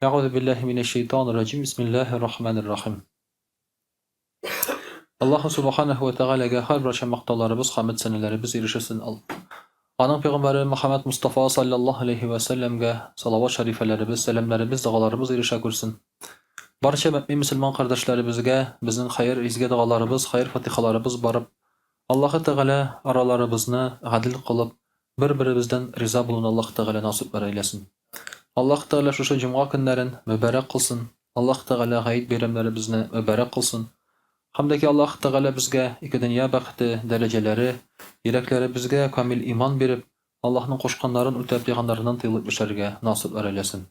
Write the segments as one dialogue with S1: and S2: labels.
S1: Әгъузу биллаһи минәш шәйтанир раҗим. Бисмиллаһир рахманир рахим. Аллаһу субханаһу ва тәгаләгә һәрбер мактауларыбыз, хәмд сәнәләребез ирешерсен. Аның пәйгамбәре Мөхәммәд Мустафа саллаллаһу алейхи ва сәлләмгә салават шәрифәләребез, сәламнәребез, догаларыбыз ирешә күрсен. Барча мөэмин мөселман кардәшләребезгә безнең хәер, изге догаларыбыз, хәер фатихаларыбыз барып, Аллаһы Тәгалә араларыбызны гадел кылып, бер-беребездән риза булуны Аллаһ Тәгалә насыйплар әйләсен. Аллаһ Тәгалә шушы җомга көннәрен мөбарәк кылсын, Аллаһ Тәгалә гает бәйрәмнәребезне мөбарәк кылсын. Һәм дә ки Аллаһ Тәгалә безгә ике дөнья бәхете, дәрәҗәләре, йөрәкләребезгә камил иман биреп, Аллаһның кушканнарын үтәп, тыйганнарыннан тыелып яшәргә насыйплар әйләсен.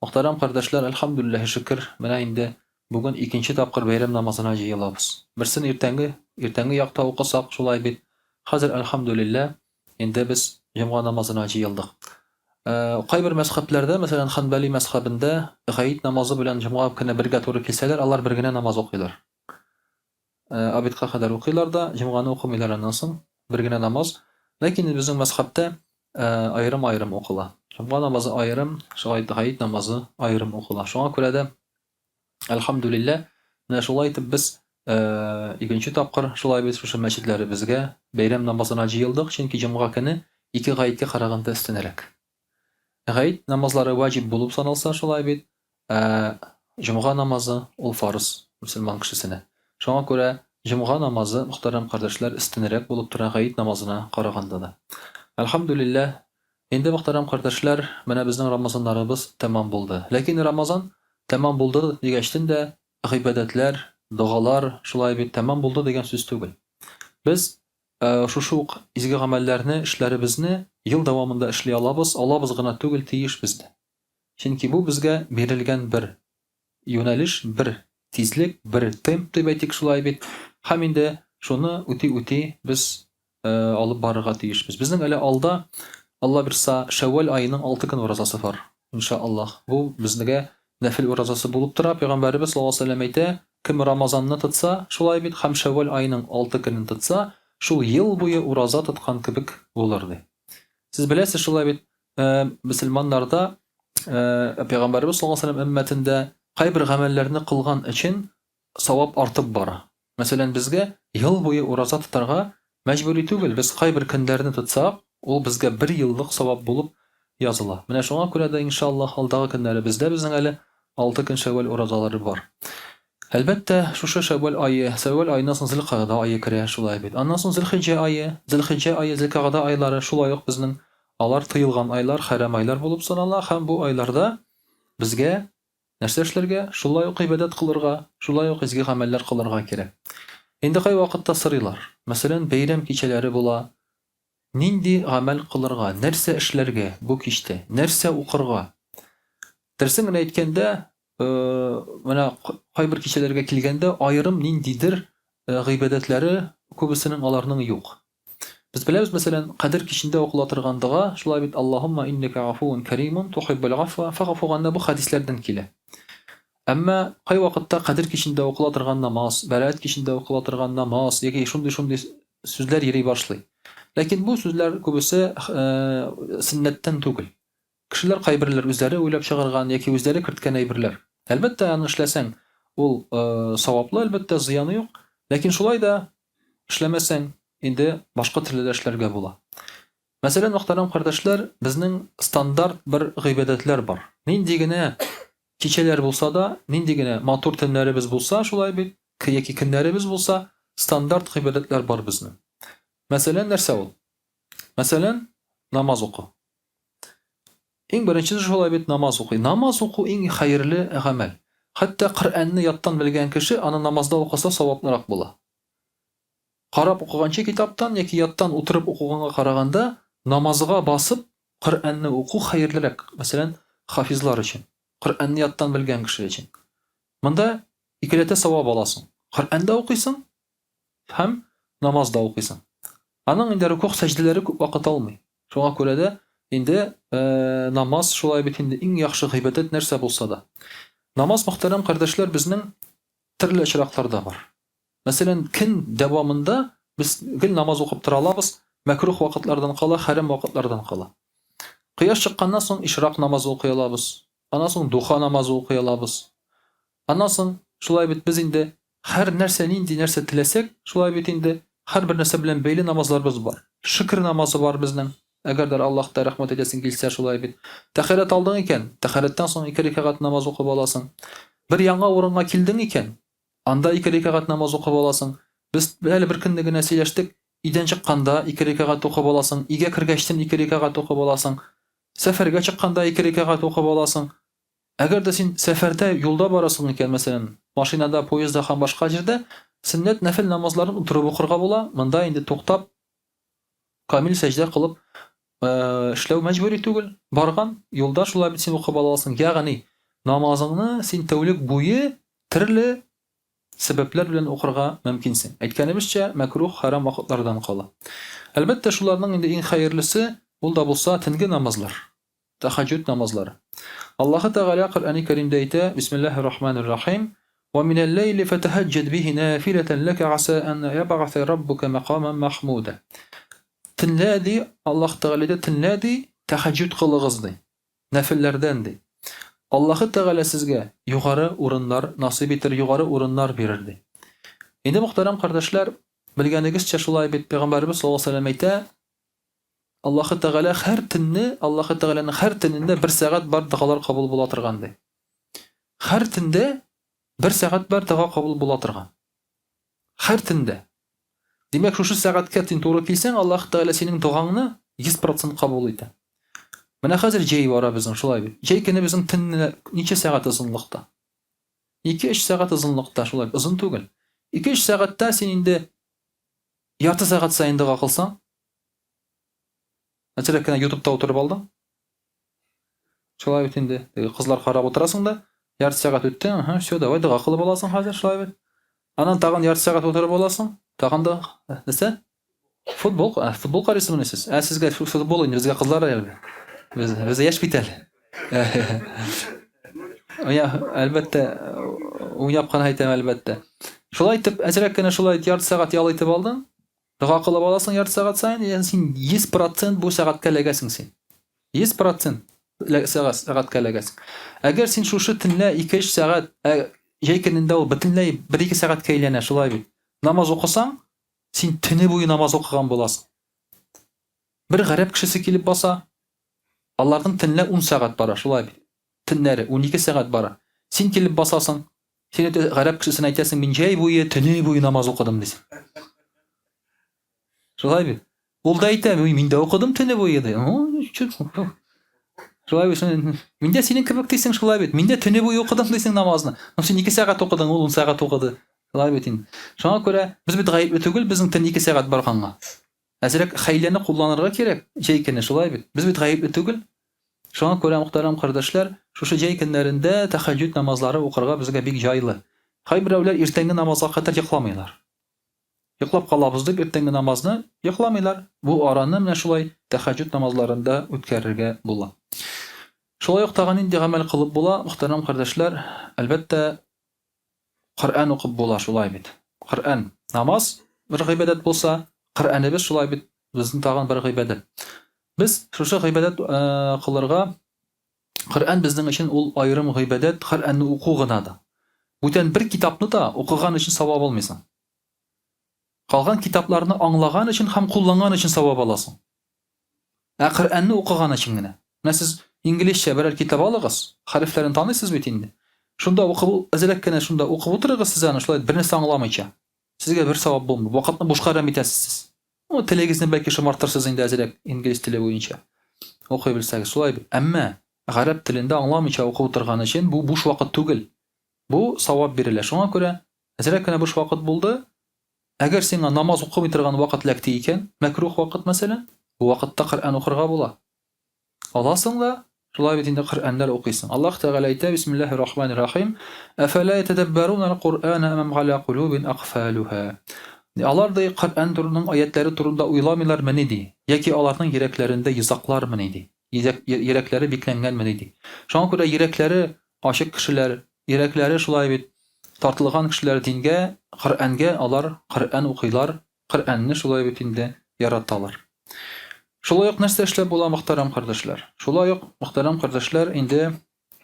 S1: Мөхтәрәм кардәшләр, әлхәмдүлилләһи шөкер, менә инде бүген икенче тапкыр бәйрәм намазына җыелабыз. Берсен иртәнге, иртәнге якта укысак, шулай бит. Хәзер, әлхәмдүлилләһ, Инде без җомга намазына җыелдык. Кайбер мәзхәбләрдә, мәсәлән, хәнбәли мәзхәбендә гаит намазы белән җомга көне бергә туры килсәләр, алар бер генә намаз укыйлар. Обедка кадәр укыйлар да, җомганы укымыйлар аннан соң, бер генә намаз. Ләкин безнең мәзхәбтә аерым-аерым укыла. Җомга намазы аерым, гаит намазы аерым укыла. Шуңа күрә дә Әлхәмдүлилләһ, менә шулай итеп без икенче тапкыр шулай без шушы мәчетләребезгә бәйрәм намазына җыелдык, чөнки җомга көне ике гаеткә караганда өстенрәк. Гаит намазлары ваҗиб булып саналса, шулай бит, ә җомга намазы ул фарыз мөселман кешесенә. Шуңа күрә җомга намазы, мөхтәрәм кардәшләр, өстенрәк булып тора гаит намазына караганда да. Әлхәмдүлилләһ, Инде, мөхтәрәм кардәшләр, менә безнең Рамазаннарыбыз тәмам булды. Ләкин Рамазан тәмам булды дигәчтен дә, гыйбадәтләр, догалар шулай бит тәмам булды дигән сүз түгел. Без шушы ук изге гамәлләрне, эшләребезне ел дәвамында эшли алабыз, алабыз гына түгел, тиешбез дә. Чөнки бу безгә бирелгән бер юнәлеш, бер тизлек, бер темп дип әйтик шулай бит. Һәм инде шуны үти-үти без алып барырга тиешбез. Безнең әле алда, Алла бирса, Шәүвәл аеның 6 көн уразасы бар, иншаАллаһ. Бу безнегә нәфел уразасы булып тора. Пәйгамбәребез саллаллаһу алейһи ва сәлләм әйтә, кем Рамазанны тотса, шулай бит, һәм Шәүвәл аеның 6 көнен тотса, шул ел буе ураза тоткан кебек булыр, ди. Сез беләсез, шулай бит, мөселманнарда, пәйгамбәребез саллаллаһу алейһи ва сәлләм өммәтендә кайбер гамәлләрне кылган өчен савап артып бара. Мәсәлән, безгә ел буе ураза тотарга мәҗбүри түгел, без кайбер көннәрне тотсак, ул безгә бер еллык савап булып языла. Менә шуңа күрә дә, иншаллаһ, алдагы көннәребездә безнең әле алты көн шәүвәл уразалары бар. Әлбәттә, шушы шәүвәл ае, шәүвәл аеннан соң зөлкагъда ае керә, шулай бит. Аннан соң зөлхиҗҗә ае, зөлхиҗҗә ае, зөлкагъда айлары шулай ук безнең алар тыелган айлар, хәрам айлар булып санала һәм бу айларда безгә Нәрсә эшләргә? Шулай ук гыйбадәт кылырга, шулай ук изге гамәлләр кылырга кирәк. Инде кайвакытта сорыйлар. Мәсәлән, бәйрәм кичәләре була. Нинди гамәл кылырга, нәрсә эшләргә бу кичтә, нәрсә укырга? Дөресен генә әйткәндә, менә кайбер кичәләргә килгәндә, аерым ниндидер гыйбадәтләре күбесенең аларның юк. Без беләбез, мәсәлән, Кадер кичендә укыла торган дога, шулай бит, Аллаһумма иннәкә гафуун кәримун тухиббул гафва фагфу ганна бу хәдисләрдән килә. Әмма кайвакытта Кадер кичендә укыла торган намаз, Бәраәт кичендә укыла торган намаз яки шундый-шундый сүзләр йөри башлый. Ләкин бу сүзләр күбесе сөннәттән түгел. Кешеләр кайберләр үзләре уйлап чыгарган яки үзләре керткән әйберләр. Әлбәттә, аны эшләсәң, ул саваплы, әлбәттә, зыяны юк. Ләкин шулай да эшләмәсәң, инде башка төрле дә эшләргә була. Мәсәлән, мөхтәрәм кардәшләр, безнең стандарт бер гыйбадәтләр бар. Нинди генә кичәләр булса да, нинди генә матур төннәребез булса, шулай бит, яки көннәребез булса, стандарт гыйбадәтләр бар безнең. Мәсәлән, нәрсә ул? Мәсәлән, намаз уку. Иң беренчесе шулай бит намаз укый. Намаз уку иң хәерле гамәл. Хәтта Коръәнне яттан белгән кеше аны намазда укыса саваплырак була. Карап укыганчы китаптан яки яттан утырып укыганга караганда намазга басып Коръәнне уку хәерлерәк, мәсәлән, хафизлар өчен, Коръәнне яттан белгән кеше өчен. Монда икеләтә савап аласың. Коръән дә укыйсың һәм намаз да укыйсың. Аның инде рукуг сәҗдәләре күп вакыт алмый. Шуңа күрә дә инде намаз шулай бит инде иң яхшы гыйбадәт нәрсә булса да. Намаз, мөхтәрәм кардәшләр, безнең төрле очракларда бар. Мәсәлән, көн дәвамында без гел намаз укып тора алабыз, мәкрух вакытлардан кала, хәрам вакытлардан кала. Кояш чыкканнан соң ишрак намазы укый алабыз. Аннан соң духа намазы укый алабыз. Аннан соң шулай бит без инде һәр нәрсә нинди нәрсә теләсәк, шулай бит инде һәрбер нәрсә белән бәйле намазларыбыз бар. Шөкер намазы бар безнең. Әгәр дә Аллаһта рәхмәт әйтәсең килсә, шулай бит. Тәһарәт алдың икән, тәһарәттән соң ике рәкәгать намаз укып аласың. Бер яңа урынга килдең икән, анда ике рәкәгать намаз укып аласың. Без әле бер көнне генә сөйләштек, өйдән чыкканда ике рәкәгать укып аласың, өйгә кергәчтен ике рәкәгать укып аласың. Сәфәргә чыкканда ике рәкәгать укып аласың. Әгәр дә син сәфәрдә, юлда барасың икән, мәсәлән, машинада, поездда һәм башка җирдә, сөннәт нәфел намазларын утырып укырга була, монда инде туктап, камил сәҗдә кылып эшләү мәҗбүри түгел. Барган юлда шулай бит син укып ала аласың. Ягъни, намазыңны син тәүлек буе төрле сәбәпләр белән укырга мөмкинсең. Әйткәнебезчә, мәкруһ, хәрам вакытлардан кала. Әлбәттә, шуларның инде иң хәерлесе, ул да булса төнге намазлар. Тәһәҗҗүд намазлары. Аллаһы Тәгалә Коръәни Кәримдә әйтә, Бисмиллаһир рахманир рахим, Ва минәл-ләйли фәтәһәҗҗәд бихи нафиләтән ләкә гаса ан ябгаса раббука макаман махмуда. Төнлә, ди, Аллаһ Тәгалә әйтә, төнлә, ди, тәһәҗҗүд кылыгыз, ди. Нәфелләрдән, ди. Аллаһы Тәгалә сезгә югары урыннар насыйп итер, югары урыннар бирер, ди. Инде, мөхтәрәм кардәшләр, белгәнегезчә шулай бит, Пәйгамбәребез саллаллаһу алейһи ва сәлләм әйтә, Аллаһы Тәгалә һәр төнне, Аллаһы Тәгаләнең һәр төнендә бер сәгать бар догалар кабул була торган ди. Һәр төндә бер сәгать бар дога кабул була торган. Һәр төндә. Димәк, шушы сәгатькә син туры килсәң, Аллаһы Тәгалә синең догаңны 100% кабул итә. Менә хәзер җәй бара безнең, шулай бит. Җәй көне безнең төнне ничә сәгать озынлыкта? 2-3 сәгать озынлыкта, шулай бит, озын түгел. 2-3 сәгатьтә син инде ярты сәгать саен дога кылсаң, Әзрәк кенә ютубта утырып алдың. Шулай бит инде. Теге кызлар карап утырасың да, ярты сәгать үтте, ага, все, давай дога кылып аласың хәзер, шулай бит. Аннан тагын ярты сәгать утырып аласың, тагын да нәрсә? Футбол, ә, футбол карыйсызмыни сез? Ә сезгә футбол инде, безгә кызлар әле. Без без яшь бит әле. Я, әлбәттә, уйнап кына әйтәм, әлбәттә. Шулай итеп, әзрәк кенә шулай ярты сәгать ял итеп алдың. Дога кылып аласың ярты сәгать саен, ягъни син 100% бу сәгатькә эләгәсең син. 100% сәгать сәгатькә эләгәсең. Әгәр син шушы төнлә 2-3 сәгать, ә җәй көнендә ул бөтенләй 1-2 сәгатькә әйләнә, шулай бит. Намаз укысаң, син төне буе намаз укыган буласың. Бер гарәп кешесе килеп баса, аларның төнлә 10 сәгать бара, шулай бит. Төннәре 12 сәгать бара. Син килеп басасың, син әйтә, гарәп кешесенә әйтәсең, мин җәй буе, төне буе намаз укыдым, дисең. Шулай бит. Ул да әйтә, мин дә укыдым төне буе, ди. Шулай бит. Мин дә синең кебек дисең, шулай бит. Мин дә төне буе укыдым дисең намазны. Ну син 2 сәгать укыдың, ул 10 сәгать укыды. Шулай бит инде. Шуңа күрә без бит гаепле түгел безнең төн 2 сәгать барганга. Әзрәк хәйләне кулланырга кирәк, җәй көне, шулай бит? Без бит гаепле түгел. Шуңа күрә, мөхтәрәм кардәшләр, шушы җәй көннәрендә тәһәҗҗүд намазлары укырга безгә бик җайлы. Кайберәүләр иртәнге намазга кадәр йокламыйлар. Йоклап калабыз дип иртәнге намазны йокламыйлар. Бу араны менә шулай тәһәҗҗүд намазларында үткәрергә була. Шулай ук тагын нинди гамәл кылып була, мөхтәрәм кардәшләр? Әлбәттә, Коръән укып була шулай бит. Коръән, намаз бер гыйбадәт булса, Коръәнебез шулай бит, безнең тагын бер гыйбадәт. Без шушы гыйбадәт э, кылырга Коръән безнең өчен ул аерым гыйбадәт, Коръәнне уку гына да. Бүтән бер китапны да укыган өчен савап алмыйсың. Калган китапларны аңлаган өчен һәм кулланган өчен савап аласың. Ә Коръәнне укыган өчен генә. Менә сез инглизчә берәр китап алыгыз, хәрефләрен таныйсыз бит инде. Шунда укып, әзрәк кенә шунда укып утырыгыз сез аны шулай бернәрсә аңламыйча. Сезгә бер савап булмый. Вакытны бушка әрәм итәсез сез. Ну, телегезне бәлки шомартырсыз инде әзрәк инглиз теле буенча. Укый белсәгез, шулай бит. Әмма гарәп телендә аңламыйча укып утырган өчен бу буш вакыт түгел. Бу савап бирелә. Шуңа күрә әзрәк кенә буш вакыт булды, Әгәр сиңа намаз укымый торган вакыт эләкте икән, мәкруһ вакыт, мәсәлән, бу вакытта Коръән укырга була. Аласың да, шулай бит инде Коръәннәр укыйсың. Аллаһ Тәгалә әйтә, Бисмиллаһир рахманир рахим, Әфәлә ятәдәббәрунәл Коръәнә әм галя кулубин акфалуһа. Алар ди Коръән турының аятләре турында уйламыйлармыни ди, яки аларның йөрәкләрендә йозаклармыни ди, йөрәкләре бикләнгәнмени ди. Шуңа күрә йөрәкләре ачык кешеләр, Йөрәкләре шулай бит тартылган кешеләр дингә, Коръәнгә, алар Коръән укыйлар, Коръәнне шулай бит инде яраталар. Шулай ук нәрсә эшләп була, мөхтәрәм кардәшләр? Шулай ук, мөхтәрәм кардәшләр, инде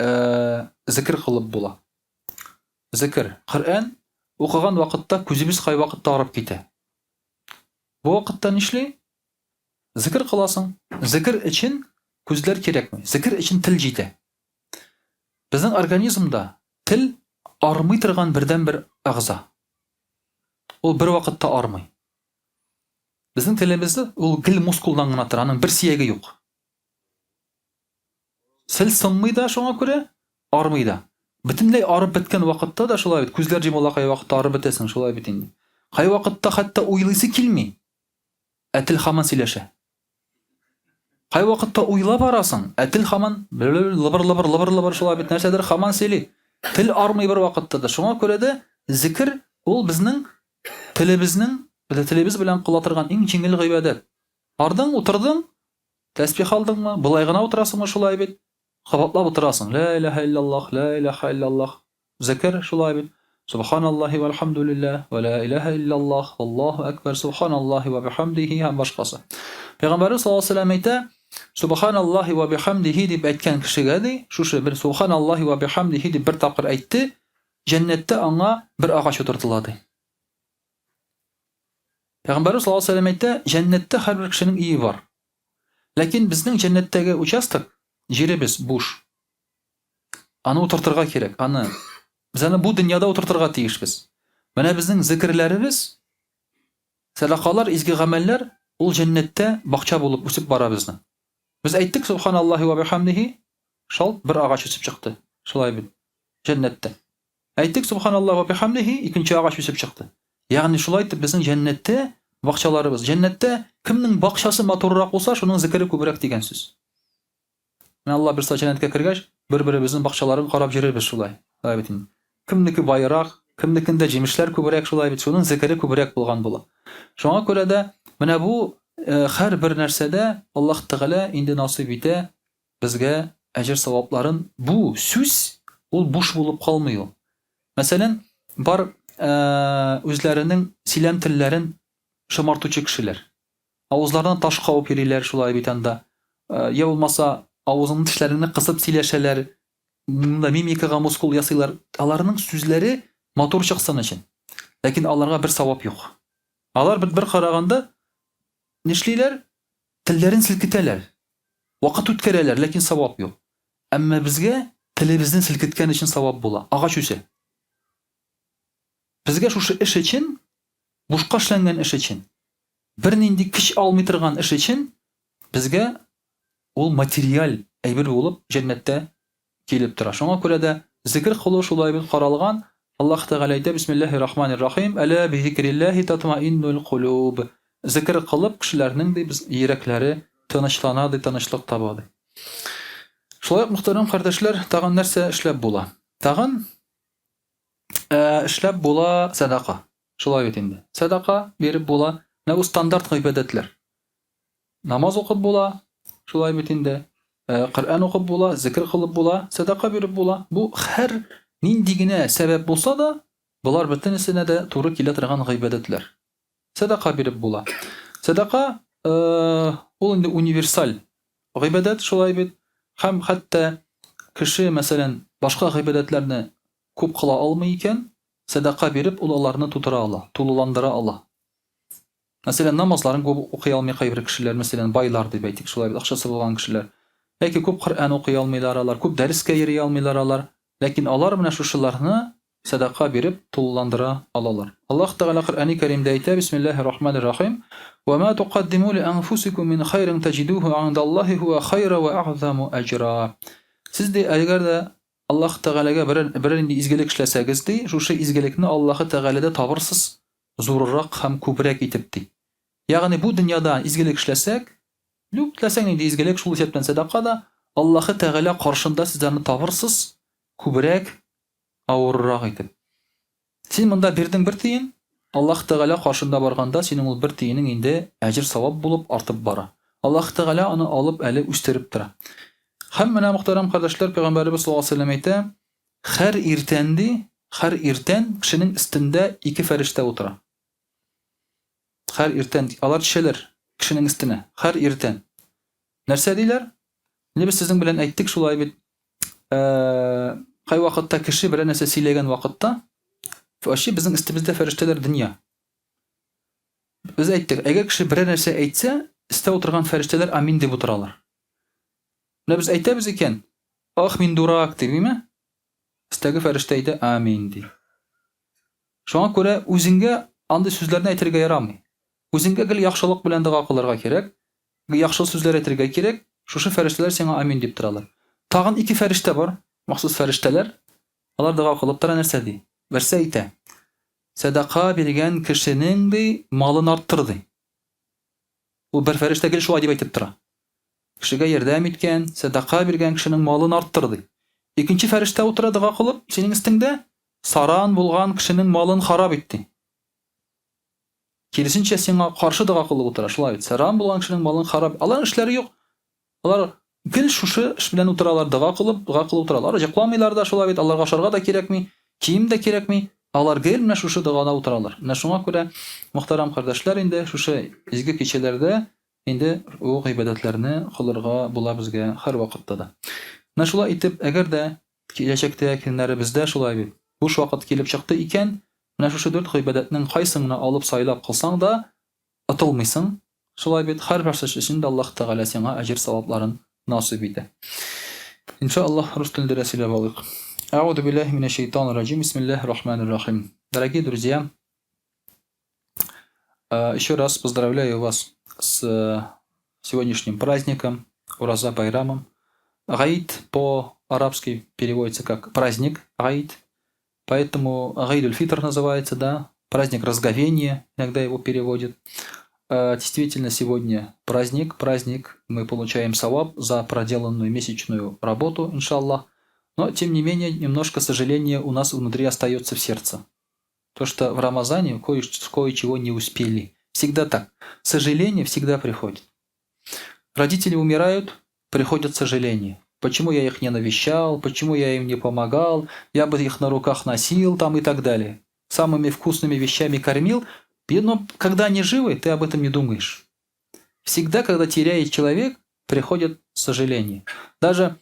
S1: зикер кылып була. Зикер, Коръән укыган вакытта күзебез кайвакытта арып китә. Бу вакытта нишли? Зикер кыласың. Зикер өчен күзләр кирәкми. Зикер өчен тел җитә. Безнең организмда тел армый торган бердәнбер әгъза. Ул бер вакытта армый. Безнең телебез ул гел мускулдан гына тора, аның бер сияге юк. Сел сынмый да шуңа күрә, армый да. Бөтенләй арып беткән вакытта да шулай бит, күзләр җомыла кайвакытта арып бетәсең, шулай бит инде. Кайвакытта хәтта уйлыйсы килми, ә тел һаман сөйләшә. Кайвакытта уйлап барасың, ә тел һаман лыбыр-лыбыр, лыбыр-лыбыр шулай бит, нәрсәдер һаман сөйли. Тел армый бер вакытта да. Шуңа күрә дә зикер ул безнең телебезнең, телебез белән кыла торган иң җиңел гыйбадәт. Ардың, утырдың, тәсбих алдыңмы, болай гына утырасыңмы шулай бит? Кабатлап утырасың. Ла илаһа иллаллаһ, ла илаһа иллаллаһ. Зикер шулай бит. Субханаллаһи вәлхәмдүлилләһ, вә ла илаһа иллаллаһ, валлаһу әкбәр, субханаллаһи вә бихәмдихи һәм башкасы. Пәйгамбәрбез саллаллаһу алейһи ва сәлләм әйтә, Субханаллаһи вә бихәмдихи дип әйткән кешегә ди, шушы бер субханаллаһи вә бихәмдихи дип бер тапкыр әйтте, җәннәттә аңа бер агач утыртыла ди. Пәйгамбәрбез саллаллаһу алейһи ва сәлләм әйтә, җәннәттә һәрбер кешенең өе бар. Ләкин безнең җәннәттәге участок, җиребез буш. Аны утыртырга кирәк, аны. Без аны бу дөньяда утыртырга тиешбез. Менә безнең зикерләребез, сәдакалар, изге гамәлләр ул җәннәттә бакча булып үсеп бара безнең. Без әйттек субханаллаһи ва бихамдихи, шалт бер агач үсеп чыкты. Шулай бит. Җәннәттә. Әйттек субханаллаһи ва бихамдихи, икенче агач үсеп чыкты. Ягъни шулай итеп безнең җәннәттә бакчаларыбыз. Җәннәттә кемнең бакчасы матуррак булса, шуның зикере күбрәк дигән сүз. Менә Алла бирса җәннәткә кергәч, бер-беребезнең бакчаларын карап йөрербез шулай. Шулай бит инде. Кемнеке баерак, кемнекендә җимешләр күбрәк шулай бит, шуның зикере күбрәк булган була. Шуңа күрә дә менә бу э, һәрбер нәрсәдә Аллаһ Тәгалә инде насыйп итә безгә әҗер савапларын. Бу сүз ул буш булып калмый ул. Мәсәлән, бар э, үзләренең сөйләм телләрен шомартучы кешеләр. Авызларына таш кабып йөриләр шулай бит анда. Я булмаса, авызыңны тешләреңне кысып сөйләшәләр, монда мимикага мускул ясыйлар. Аларның сүзләре матур чыксын өчен. Ләкин аларга бер савап юк. Алар бит бер караганда нишлиләр? Телләрен селкетәләр. Вакыт үткәрәләр, ләкин савап юк. Әмма безгә телебезне селкеткән өчен савап була. Агач үсә. Безгә шушы эш өчен, бушка эшләнгән эш өчен, бернинди көч алмый торган эш өчен безгә ул материаль әйбер булып җәннәттә килеп тора. Шуңа күрә дә зикер кылу шулай бит каралган. Аллаһ Тәгалә әйтә, Бисмиллаһи рахмани рахим, Әлә бизикриллаһи татмаиннул кулуб. Зикер кылып кешеләрнең ди без йөрәкләре тынычлана ди, тынычлык таба ди. Шулай ук мөхтәрәм кардәшләр, тагын нәрсә эшләп була? Тагын э, эшләп була сәдака. Шулай бит инде. Сәдака биреп була. Менә бу стандарт гыйбадәтләр. Намаз укып була, шулай бит инде. Э, Коръән укып була, зикр кылып була, сәдака биреп була. Бу һәр нинди генә сәбәп булса да, болар бөтенесенә дә туры килә торган гыйбадәтләр. Сәдака биреп була. Сәдака э, ул инде универсаль гыйбадәт, шулай бит. Һәм хәтта кеше, мәсәлән, башка гыйбадәтләрне күп кыла алмый икән, Сәдака биреп, ул аларны тутыра ала, тулыландыра ала. Мәсәлән, намазларын күп укый алмый кайбер кешеләр, мәсәлән, байлар дип әйтик, шулай бит, акчасы булган кешеләр. Яки күп Коръән укый алмыйлар алар, күп дәрескә йөри алмыйлар алар. Ләкин алар менә шушыларны сәдака биреп тулыландыра алалар. Аллаһ Тәгалә Коръәни Кәримдә әйтә, Бисмиллаһир Рахманир Рахим, Ва ма тукаддиму ли анфусикум мин хайрин таҗидуху гындаллаһи һуа хайра ва әгъзаму әҗра. Сез ди, әгәр дә Аллаһ Тәгаләгә берәр, берәр нинди изгелек эшләсәгез, ди, шушы изгелекне Аллаһы Тәгаләдә табырсыз зуррак һәм күбрәк итеп, ди. Ягъни бу дөньяда изгелек эшләсәк, люб, теләсәң нинди изгелек, шул исәптән сәдака да, Аллаһы Тәгалә каршында сез аны табырсыз күбрәк, авыррак итеп. Син монда бирдең бер тиен, Аллаһ Тәгалә каршында барганда синең ул бер тиенең инде әҗер-савап булып артып бара. Аллаһ Тәгалә аны алып әле үстереп тора. Һәм менә, мөхтәрәм кардәшләр, Пәйгамбәребез саллаллаһу алейһи ва сәлләм әйтә, һәр иртән ди, һәр иртән кешенең өстендә ике фәрештә утыра. Һәр иртән алар төшәләр кешенең өстенә, һәр иртән. Нәрсә диләр? Инде без сезнең белән әйттек шулай бит. Кайвакытта кеше берәр нәрсә сөйләгән вакытта, вообще безнең өстебездә фәрештәләр дөнья. Без әйттек, әгәр кеше берәр нәрсә әйтсә, өстә утырган фәрештәләр амин дип утыралар. Менә без әйтәбез икән, ах, мин дурак, дип, име? Өстәге фәрештә әйтә, амин ди. Шуңа күрә үзеңгә андый сүзләрне әйтергә ярамый. Үзеңгә гел яхшылык белән дога кылырга кирәк, яхшы сүзләр әйтергә кирәк. Шушы фәрештәләр сиңа амин дип торалар. Тагын ике фәрештә бар, махсус фәрештәләр. Алар дога кылып тора, нәрсә ди? Берсе әйтә: Сәдака биргән кешенең ди малын арттыр ди. Ул бер фәрештә гел шулай дип әйтеп тора. Кешегә ярдәм иткән, сәдака биргән кешенең малын арттыр ди. Икенче фәрештә утыра дога кылып, синең өстеңдә саран булган кешенең малын харап ит ди. Киресенчә, сиңа каршы дога кылып утыра. Шулай бит. Саран булган кешенең малын харап. Аларның эшләре юк. Алар гел шушы эш белән утыралар, дога кылып, дога кылып утыралар. Алар йокламыйлар да шулай бит, аларга ашарга да кирәкми, кием дә кирәкми. Алар гел менә шушы догада утыралар. Менә шуңа күрә, мөхтәрәм кардәшләр, инде шушы изге кичәләрдә инде ул гыйбадәтләрне кылырга була безгә һәрвакытта да. Менә шулай итеп, әгәр дә Киләчәктә көннәребездә шулай бит, буш вакыт килеп чыкты икән, менә шушы дүрт гыйбадәтнең кайсын гына алып сайлап кылсаң да, отылмыйсың, шулай бит, һәрберсе өчен дә Аллаһ Тәгалә сиңа әҗер-савапларын насыйп итә. Иншааллаһ, рус телендә дә сөйләп алыйк. Әгъузу биллаһи минәш шәйтанир раҗим. Бисмиллаһир рахманир рахим. Дорогие друзья, еще раз поздравляю вас с сегодняшним праздником, Ураза Байрамом. Гаид по-арабски переводится как праздник Гаид, поэтому Гаид-уль-Фитр называется, да, праздник разговения, иногда его переводят. Действительно, сегодня праздник, праздник, мы получаем саваб за проделанную месячную работу, иншаллах. Но, тем не менее, немножко сожаления у нас внутри остается в сердце. То, что в Рамазане кое-чего не успели. Всегда так. Сожаление всегда приходит. Родители умирают, приходит сожаление. Почему я их не навещал, почему я им не помогал, я бы их на руках носил там и так далее. Самыми вкусными вещами кормил, но когда они живы, ты об этом не думаешь. Всегда, когда теряет человек, приходит сожаление. Даже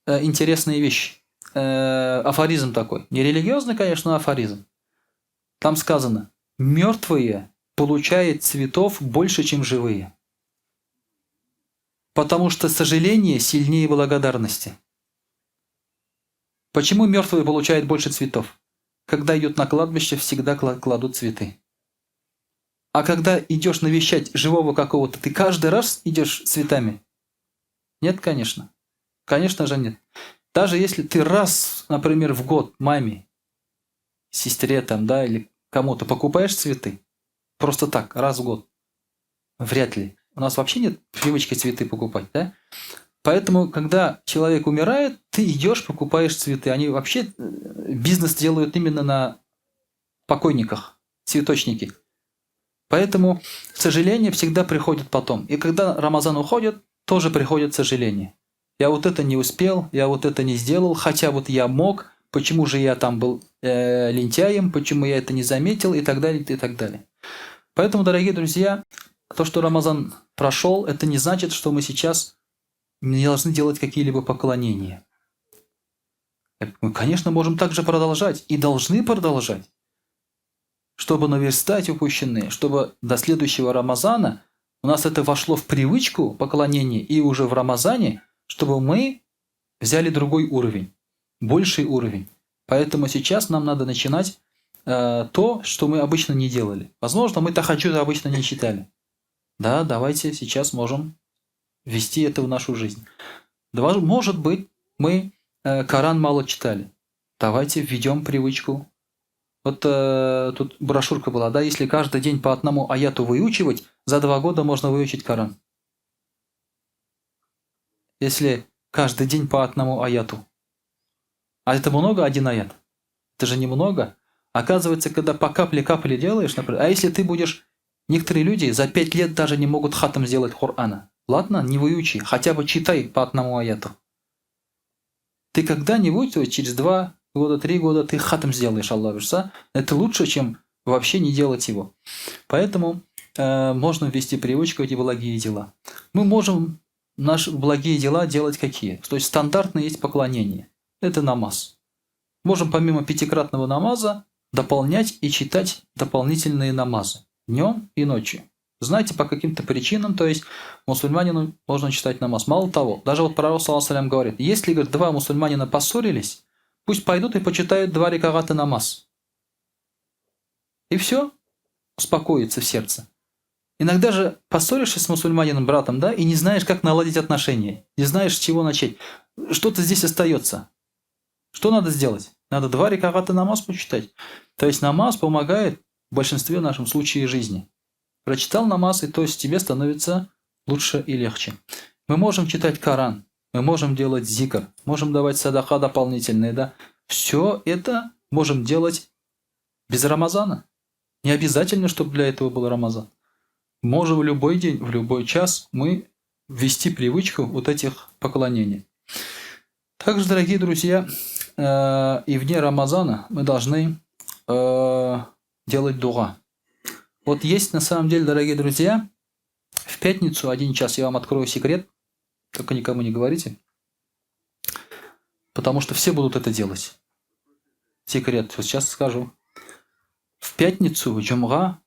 S1: интересные вещи. Афоризм такой. Не религиозный, конечно, но афоризм. Там сказано, мертвые получают цветов больше, чем живые. Потому что сожаление сильнее благодарности. Почему мертвые получают больше цветов? Когда идут на кладбище, всегда кладут цветы. А когда идешь навещать живого какого-то, ты каждый раз идешь цветами? Нет, конечно. Конечно же нет. Даже если ты раз, например, в год маме, сестре там, да, или кому-то покупаешь цветы, просто так, раз в год, вряд ли. У нас вообще нет привычки цветы покупать, да? Поэтому, когда человек умирает, ты идешь, покупаешь цветы. Они вообще бизнес делают именно на покойниках, цветочники. Поэтому сожаление всегда приходит потом. И когда Рамазан уходит, тоже приходит сожаление. Я вот это не успел, я вот это не сделал, хотя вот я мог, почему же я там был лентяем, почему я это не заметил и так далее, и так далее. Поэтому, дорогие друзья, то, что Рамазан прошел, это не значит, что мы сейчас не должны делать какие-либо поклонения. Мы, конечно, можем также продолжать и должны продолжать, чтобы наверстать упущенные, чтобы до следующего Рамазана у нас это вошло в привычку поклонения, и уже в Рамазане, чтобы мы взяли другой уровень, больший уровень. Поэтому сейчас нам надо начинать то, что мы обычно не делали. Возможно, мы тахаджуд обычно не читали. Да, давайте сейчас можем ввести это в нашу жизнь. Да, может быть, мы Коран мало читали. Давайте введем привычку. Вот тут брошюрка была, да, если каждый день по одному аяту выучивать, за 2 года можно выучить Коран. Если каждый день по одному аяту. А это много, один аят? Это же немного. Оказывается, когда по капле-капле делаешь, например, а если ты будешь... Некоторые люди за 5 лет даже не могут хатам сделать Корана. Ладно, не выучи, хотя бы читай по одному аяту. Ты когда-нибудь, вот через 2 года, 3 года, ты хатам сделаешь, Аллах бұйырса. Это лучше, чем вообще не делать его. Поэтому можно ввести привычку эти благие дела. Мы можем наши благие дела делать какие? То есть стандартные есть поклонения. Это намаз. Можем помимо пятикратного намаза дополнять и читать дополнительные намазы днем и ночью. Знаете, по каким-то причинам, то есть мусульманину можно читать намаз. Мало того, даже вот пророк, саллаллаху говорит, если, говорит, два мусульманина поссорились, пусть пойдут и почитают два рекагата намаз. И все, успокоится в сердце. Иногда же поссоришься с мусульманином, братом, да, и не знаешь, как наладить отношения, не знаешь, с чего начать. Что-то здесь остается. Что надо сделать? Надо два рекагата намаз почитать. То есть намаз помогает в большинстве нашем случае жизни. Прочитал намаз, и то есть тебе становится лучше и легче. Мы можем читать Коран, мы можем делать зикр, можем давать садака дополнительные, да. Все это можем делать без Рамазана. Не обязательно, чтобы для этого был Рамазан. Можем в любой день, в любой час мы ввести привычку вот этих поклонений. Также, дорогие друзья, и вне Рамазана мы должны делать дуа. Вот есть на самом деле, дорогие друзья, в пятницу один час, я вам открою секрет, только никому не говорите, потому что все будут это делать. Секрет, сейчас скажу. В пятницу, джумга,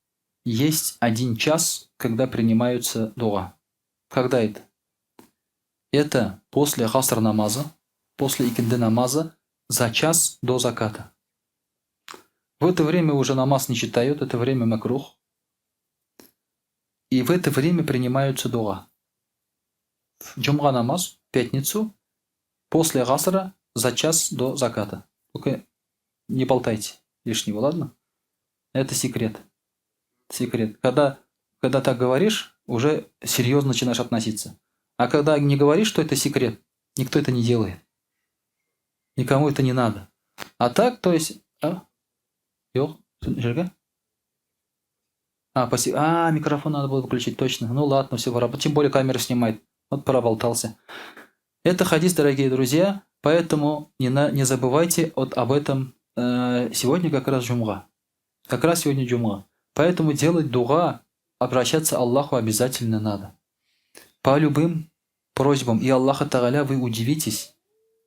S1: есть один час, когда принимаются дуа. Когда это? Это после гаср намаза, после икинды намаза, за час до заката. В это время уже намаз не читают, это время макрух. И в это время принимаются дуа. Джумга намаз, пятницу, после гасра, за час до заката. Только не болтайте лишнего, ладно? Это секрет. Секрет. Когда так говоришь, уже серьезно начинаешь относиться. А когда не говоришь, что это секрет, никто это не делает. Никому это не надо. А так, то есть... А? Йо? А, спасибо. А, микрофон надо было выключить, точно. Ну ладно, все, пора. Тем более камера снимает. Вот проболтался. Это хадис, дорогие друзья, поэтому не забывайте вот об этом. Сегодня как раз джумга. Как раз сегодня джумга. Поэтому делать дуа, обращаться Аллаху обязательно надо. По любым просьбам. И Аллаха Тагаля, вы удивитесь,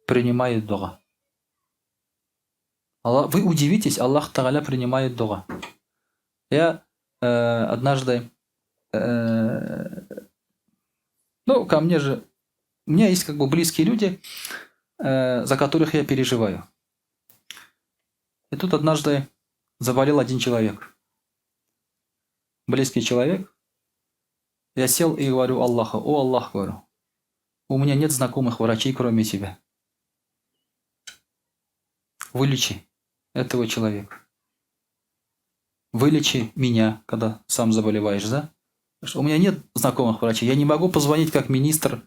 S1: принимает дуа. Вы удивитесь, Аллах Тагаля принимает дуа. Я однажды, ну, ко мне же, у меня есть как бы близкие люди, за которых я переживаю. И тут однажды заболел один человек. Близкий человек. Я сел и говорю Аллаху: о Аллах, говорю, у меня нет знакомых врачей, кроме тебя. Вылечи этого человека. Вылечи меня, когда сам заболеваешь, да? Потому что у меня нет знакомых врачей. Я не могу позвонить как министр,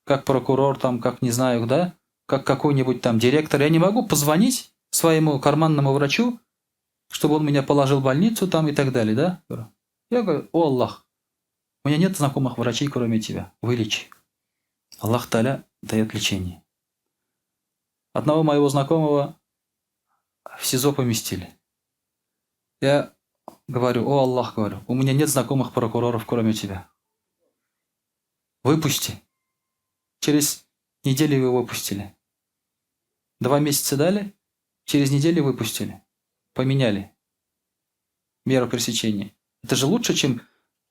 S1: как прокурор, там, как не знаю, да, как какой-нибудь там директор. Я не могу позвонить своему карманному врачу, чтобы он меня положил в больницу там и так далее, да? Я говорю: о Аллах, у меня нет знакомых врачей, кроме тебя. Вылечи. Аллах Таля дает лечение. Одного моего знакомого в СИЗО поместили. Я говорю: о Аллах, говорю, у меня нет знакомых прокуроров, кроме тебя. Выпусти. Через неделю его выпустили. 2 месяца дали, через неделю выпустили. Поменяли меру пресечения. Это же лучше, чем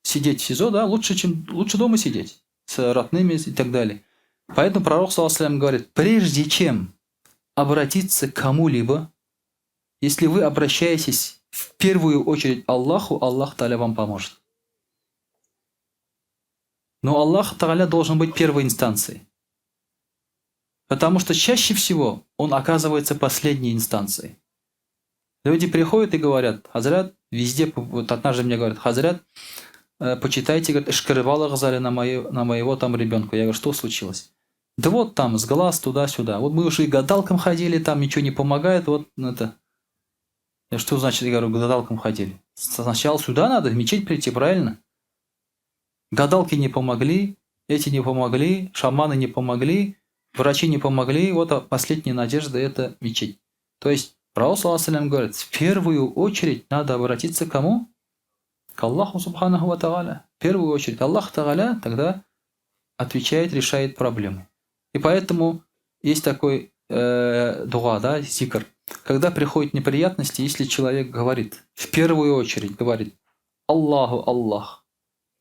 S1: сидеть в СИЗО, да? Лучше дома сидеть с родными и так далее. Поэтому пророк, саллаллаху алейхи ва саллям, говорит, прежде чем обратиться к кому-либо, если вы обращаетесь в первую очередь Аллаху, Аллах Тааля вам поможет. Но Аллах Тааля должен быть первой инстанцией. Потому что чаще всего он оказывается последней инстанцией. Люди приходят и говорят: Хазрат, везде, вот однажды мне говорят: Хазрат, почитайте, говорит, эшкерывала газали на моего там ребенка. Я говорю: что случилось? Да вот там, с глаз туда-сюда. Вот мы уже и гадалкам ходили, там ничего не помогает, вот это. Я что значит, я говорю, к гадалкам ходили? Сначала сюда надо, в мечеть прийти, правильно? Гадалки не помогли, эти не помогли, шаманы не помогли, врачи не помогли. Вот последняя надежда – это мечеть. То есть, Пророк, саллаллаху алейхи ва саллям, говорит, в первую очередь надо обратиться к кому? К Аллаху субханаху ва тааля. В первую очередь Аллах Тааля тогда отвечает, решает проблемы. И поэтому есть такой дога, да, зикр. Когда приходят неприятности, если человек говорит, в первую очередь говорит, Аллаху Аллах,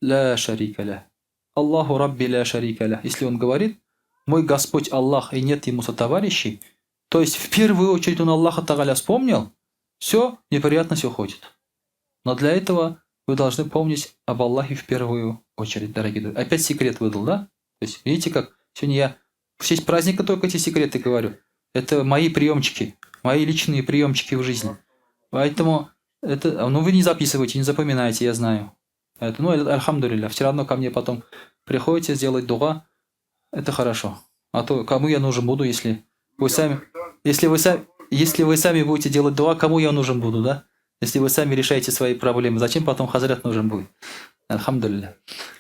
S1: ля шарика ля, Аллаху Рабби ля шарика ля. Если он говорит, мой Господь Аллах и нет ему сотоварищей, то есть в первую очередь он Аллаха Тагаля вспомнил, все, неприятность уходит. Но для этого вы должны помнить об Аллахе в первую очередь, дорогие друзья. Опять секрет выдал, да? То есть, видите, как сегодня я в честь праздника только эти секреты говорю. Это мои приемчики, мои личные приемчики в жизни. Поэтому это, ну вы не записывайте, не запоминайте, я знаю. Это, ну, альхамдулилля, все равно ко мне потом приходите сделать дуга, это хорошо. А то кому я нужен буду, если вы сами, если вы сами будете делать дуа, кому я нужен буду, да? Если вы сами решаете свои проблемы, зачем потом хазрат нужен будет? Альхамдулилля.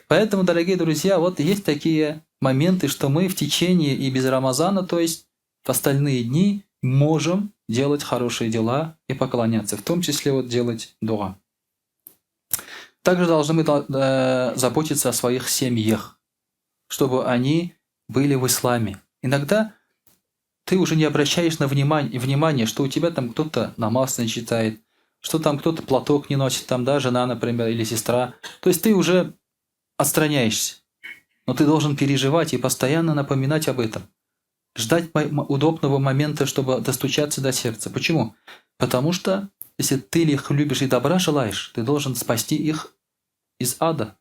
S1: Поэтому, дорогие друзья, вот есть такие моменты, что мы в течение и без Рамазана, то есть в остальные дни, можем делать хорошие дела и поклоняться, в том числе вот делать дуа. Также должны мы заботиться о своих семьях, чтобы они были в исламе. Иногда ты уже не обращаешь на внимание, что у тебя там кто-то намаз не читает, что там кто-то платок не носит, там, да, жена, например, или сестра. То есть ты уже отстраняешься. Но ты должен переживать и постоянно напоминать об этом. Ждать удобного момента, чтобы достучаться до сердца. Почему? Потому что если ты их любишь и добра желаешь, ты должен спасти их из ада.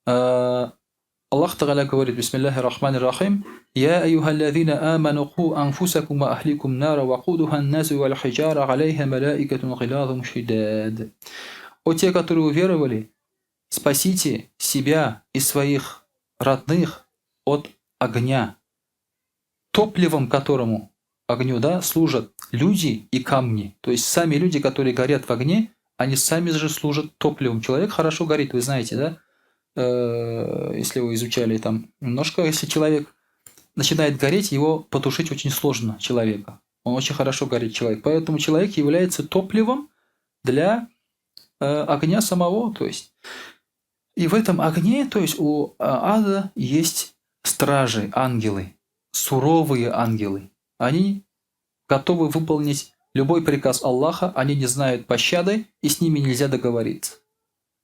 S1: Аллах Тагаля говорит, Бисмиллахи рахмани рахим, «Я аюхаллазина аману ку анфусакум ва ахликум нара ва кудуха насу валь хиджара алейха малаикатун гилазум шидад». О те, которые уверовали, спасите себя и своих родных от огня, топливом которому огню, да, служат люди и камни. То есть сами люди, которые горят в огне, они сами же служат топливом. Человек хорошо горит, вы знаете, да? Если вы изучали там немножко, если человек начинает гореть, его потушить очень сложно, человека. Он очень хорошо горит, человек. Поэтому человек является топливом для огня самого. То есть. И в этом огне, то есть у ада есть стражи, ангелы, суровые ангелы. Они готовы выполнить любой приказ Аллаха, они не знают пощады, и с ними нельзя договориться.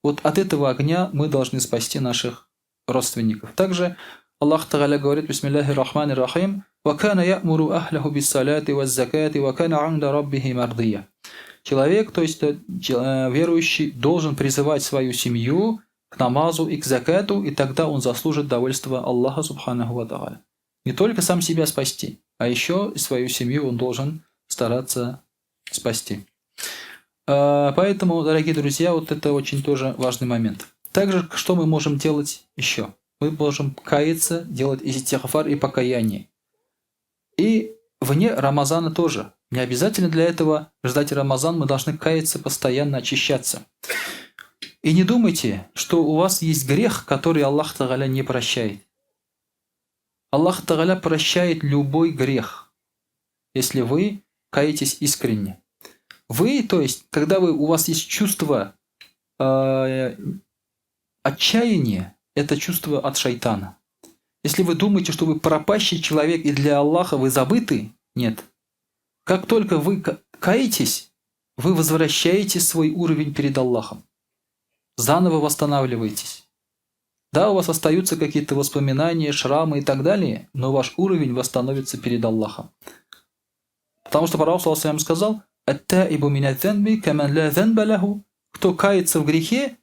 S1: Вот от этого огня мы должны спасти наших родственников. Также Аллах Тагаля говорит, Бисмиллахи рахмани рахим, «Вакана я'муру ахляху биссаляти ваззакати, вакана анда раббихи мардия». Человек, то есть верующий, должен призывать свою семью к намазу и к закату, и тогда он заслужит довольство Аллаха Субханаху ва Тааля. Не только сам себя спасти, а еще и свою семью он должен стараться спасти. Поэтому, дорогие друзья, вот это очень тоже важный момент. Также, что мы можем делать еще? Мы можем каяться, делать истигфар и покаяние. И вне Рамазана тоже. Не обязательно для этого ждать Рамазан, мы должны каяться, постоянно очищаться. И не думайте, что у вас есть грех, который Аллах Тагаля не прощает. Аллах Тагаля прощает любой грех, если вы каетесь искренне. Вы, то есть, когда у вас есть чувство отчаяния, это чувство от шайтана. Если вы думаете, что вы пропащий человек и для Аллаха вы забыты, нет. Как только вы каетесь, вы возвращаете свой уровень перед Аллахом. Заново восстанавливаетесь. Да, у вас остаются какие-то воспоминания, шрамы и так далее, но ваш уровень восстановится перед Аллахом. Потому что Пророк саллаллаху алейхи ва саллям сказал: «Ат-таибу мина занби, каман ла занба лаху». Кто кается в грехе,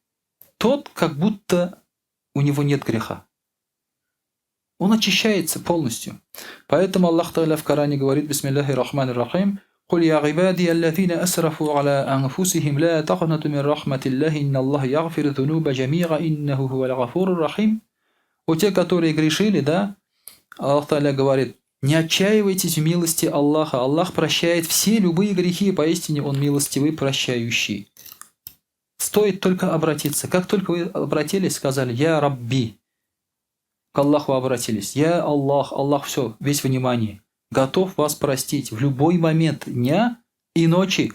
S1: тот как будто у него нет греха. Он очищается полностью. Поэтому Аллах Тааля в Коране говорит: «Бисмиллахи рахмани рахим, قل يا عبادي الذين أسرفوا على أنفسهم لا تقنطوا من رحمة الله إن الله يغفر الذنوب جميعا إنه هو الغفور الرحيم». О те, которые грешили, да, Аллах Тааля говорит: не отчаивайтесь в милости Аллаха. Аллах прощает все любые грехи, поистине Он милостивый, прощающий. Стоит только обратиться. Как только вы обратились, сказали: «Я Рабби», к Аллаху обратились, «Я Аллах», Аллах все, весь внимание, готов вас простить в любой момент дня и ночи.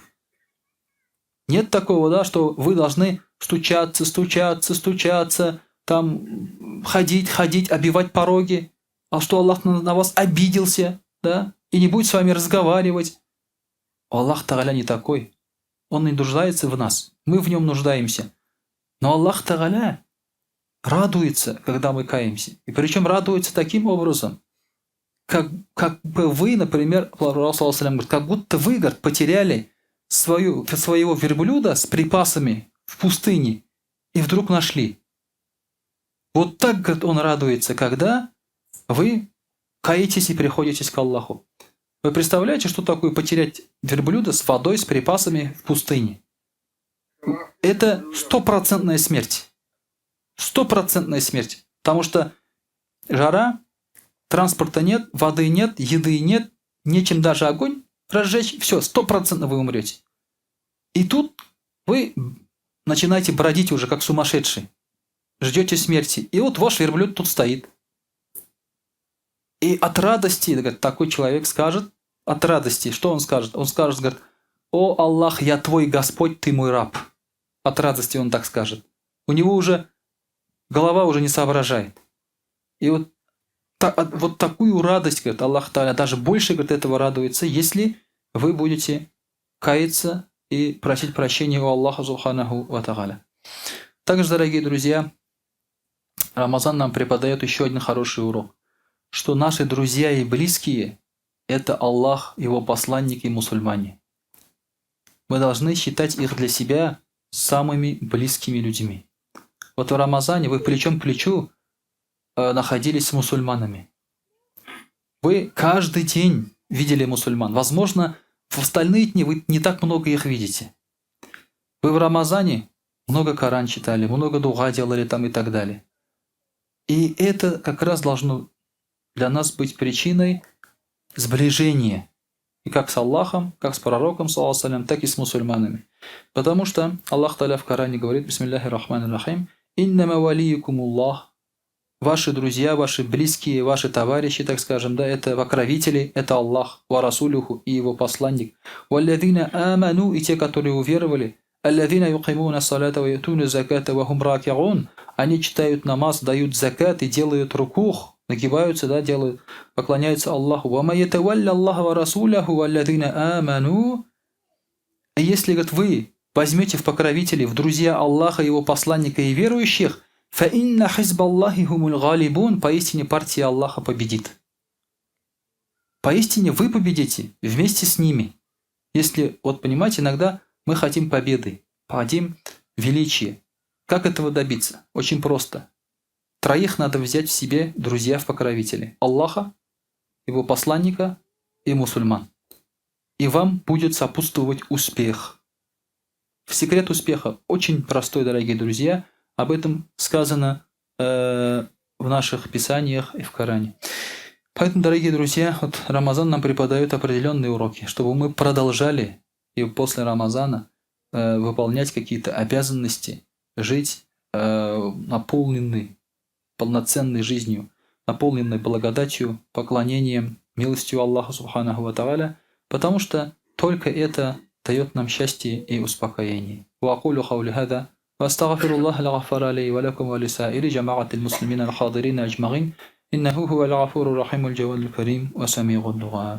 S1: Нет такого, да, что вы должны стучаться, стучаться, стучаться, там ходить, ходить, обивать пороги, а что Аллах на вас обиделся, да? и не будет с вами разговаривать. Аллах Тагаля не такой. Он не нуждается в нас. Мы в нем нуждаемся. Но Аллах Тагаля радуется, когда мы каемся. И причем радуется таким образом, как, как бы вы, например, говорит, как будто вы, говорит, потеряли свою, своего верблюда с припасами в пустыне и вдруг нашли. Вот так, говорит, он радуется, когда вы каетесь и приходитесь к Аллаху. Вы представляете, что такое потерять верблюда с водой, с припасами в пустыне? Это стопроцентная смерть. Стопроцентная смерть. Потому что жара, транспорта нет, воды нет, еды нет, нечем даже огонь разжечь. Все, стопроцентно вы умрете. И тут вы начинаете бродить уже как сумасшедший. Ждете смерти. И вот ваш верблюд тут стоит. И от радости, говорит, такой человек скажет, от радости, что он скажет? Он скажет, говорит, о Аллах, я твой Господь, ты мой раб. От радости он так скажет. У него уже голова уже не соображает. И вот, та, вот такую радость, говорит, Аллах Таля, даже больше, говорит, этого радуется, если вы будете каяться и просить прощения у Аллаха Субханаху Ва Тагаля. Также, дорогие друзья, Рамазан нам преподает еще один хороший урок, что наши друзья и близкие – это Аллах, Его посланники и мусульмане. Мы должны считать их для себя самыми близкими людьми. Вот в Рамазане вы плечом к плечу находились с мусульманами. Вы каждый день видели мусульман. Возможно, в остальные дни вы не так много их видите. Вы в Рамазане много Коран читали, много дуга делали там и так далее. И это как раз должно для нас быть причиной сближения. И как с Аллахом, как с пророком, саллаллаху так и с мусульманами. Потому что Аллах Таля в Коране говорит, бисмиллахи рахмани рахим, «Иннама валиюкумуллах», ваши друзья, ваши близкие, ваши товарищи, так скажем, да, это покровители, это Аллах, ва расулюху и его посланник. Валлядина аману, и те, которые уверовали, аллядина юкимуна салата ва ютуна заката ва хум ракиун, они читают намаз, дают закат и делают рукух, нагибаются, да, делают, поклоняются Аллаху. Ва ма ятавалля Аллаха ва расуляху валлядина аману. Если, говорит, вы возьмете в покровители, в друзья Аллаха, его посланника и верующих, фаинна хизбаллахи хумуль галибун, поистине партия Аллаха победит. Поистине вы победите вместе с ними. Если, вот понимаете, иногда мы хотим победы, хотим величия. Как этого добиться? Очень просто. Троих надо взять в себе друзья в покровители. Аллаха, его посланника и мусульман. И вам будет сопутствовать успех. Секрет успеха очень простой, дорогие друзья. Об этом сказано в наших писаниях и в Коране. Поэтому, дорогие друзья, вот Рамазан нам преподает определенные уроки, чтобы мы продолжали и после Рамазана выполнять какие-то обязанности, жить наполненной, полноценной жизнью, наполненной благодатью, поклонением, милостью Аллаха Субханаху ва Тааля, потому что только это дает нам счастье и успокоение. وأقول قولي هذا وأستغفر الله الغفار لي ولكم ولسائر جماعة المسلمين الحاضرين أجمعين إنه هو الغفور الرحيم الجواد الكريم وسميع الدعاء.